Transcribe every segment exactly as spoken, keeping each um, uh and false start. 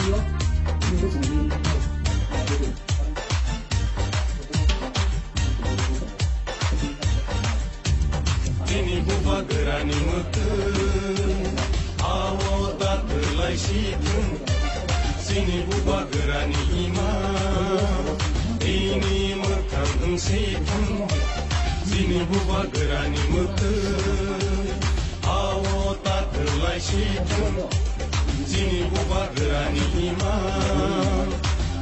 Bini bubagrani mwtwi, awo datlai si thung. Chini bubagrani ima, bini mwkhang wng si thung. Chini bubagrani mwtwi, awo datlai si thung. Chini bubagrani ima,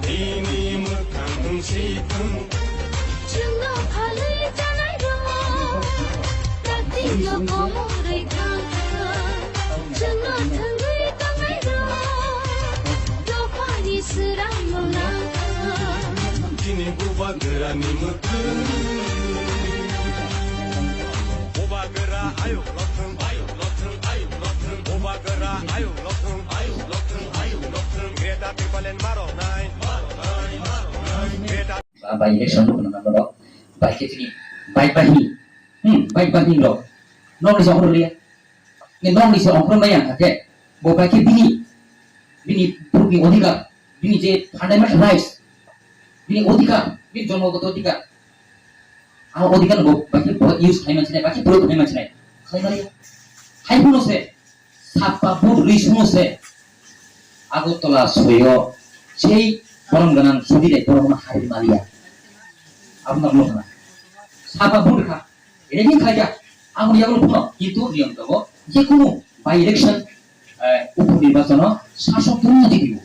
bini mwkhang wng si thung. Chwngno phalwi chanai rok, praktino komorwi thang thang. Chwngno thwngwi tongnai rok, dophani swrangno nang thang. Chini bubagrani mwtwi. Bubagra ayuk lothwng, ayuk lothwng, ayuk lothwng. Bubagra ayuk lothwng, ayuk lothwng, ayuk lothwng. Greater Tipraland maro nai, maro nai, maro nai. Greater Ba, by election rok no nang rok. By khe chini, by bahini. Hmm, by bahini rok. Nokni se ongkhorliya. Ni nokni se ongkhormaya hake. Bo by khe bini, bini borokni odhikar, bini je fundamental rights, bini odhikar, bini jonmogoto odhikar. A odhikar bo by khe bo use khlai mansinai, by khe proyog khlai mansinai. Khlai maliya. Hai phano se, Sapa but rwi sung se Agartala soyo sei borom gwnang sudi de borom no hari maliya. Abno no na. Sapa but kha. Ini khaja. Ang yago phano kintu niyam tongo. Je kunu by election, eh, upu nirbachano sasok tungma jidiyo.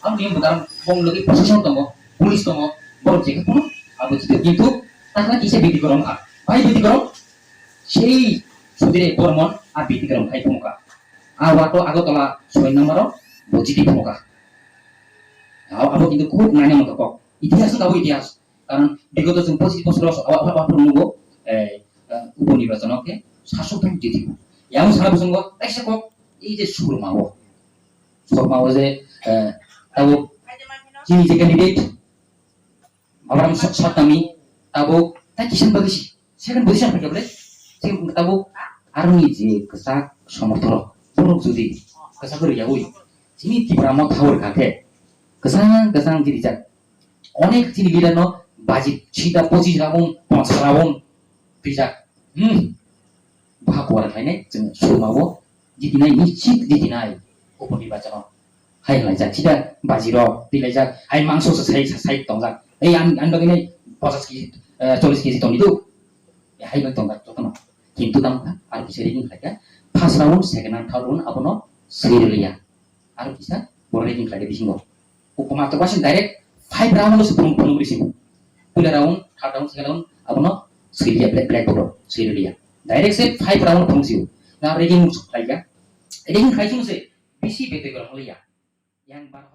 Ang niyam bwdang bong logi procession tongo, police tongo, borok je kunu abo jidiyo. Kintu takla kisa bidi gorom kha. Bai bidi gorom. Sei Sudire Bormon a biti karam khai phunukha. A wato Agartala soi number o bo chiti phunukha. Abo, abo kintu khub naina motho kok. Itihas no abo itihas. Karon bigoto chwng pochis bosor o abo, abo, abo nugo, eh, eh, upo nirbachon o khe sasok thang jiti. Yang sana bosongo kaisa kok, ei je Surma o. Surma o je, eh, abo chini je candidate, Abraham Sa-, Satnami, tabuk, tai kisan bagwi si, second position phaikha bole, second tabuk, aroni je kwchak somorthorok, borok jodi kwchak rwyaui, chini Tipra Motha o rwkha khe, kwchang kwchang je rijak, onek chini leader no baji sita pochis round, ponchas round twijak, hmm, Bwkha kuar khlainai chwng Surma o jitinai, nischit jitinai. Upor nirbachon o hai khlaijak, sida baji rok tilaijak, hai mangso se sai, sai tongjak. Ei ang, ang bagwi nai pochas kg, eh, chollis kg tongdi do. Hai bai tongjak jotono. Kintu tamo kha, aro kisa rigging khlaikha. First round, second round, third round abono swi rwliya. Aro kisa bo rigging khlaikha bisingo. Ukuma to wasin direct five round lo se phunuk phunuk risi. Puila round, third round, second round, abono swi liya, black, blackboard o swi liya. Direct se five round phunuk siyo. Na rigging khlaikha. Rigging khlai sung se bisi betoi gorok liya. Yang bar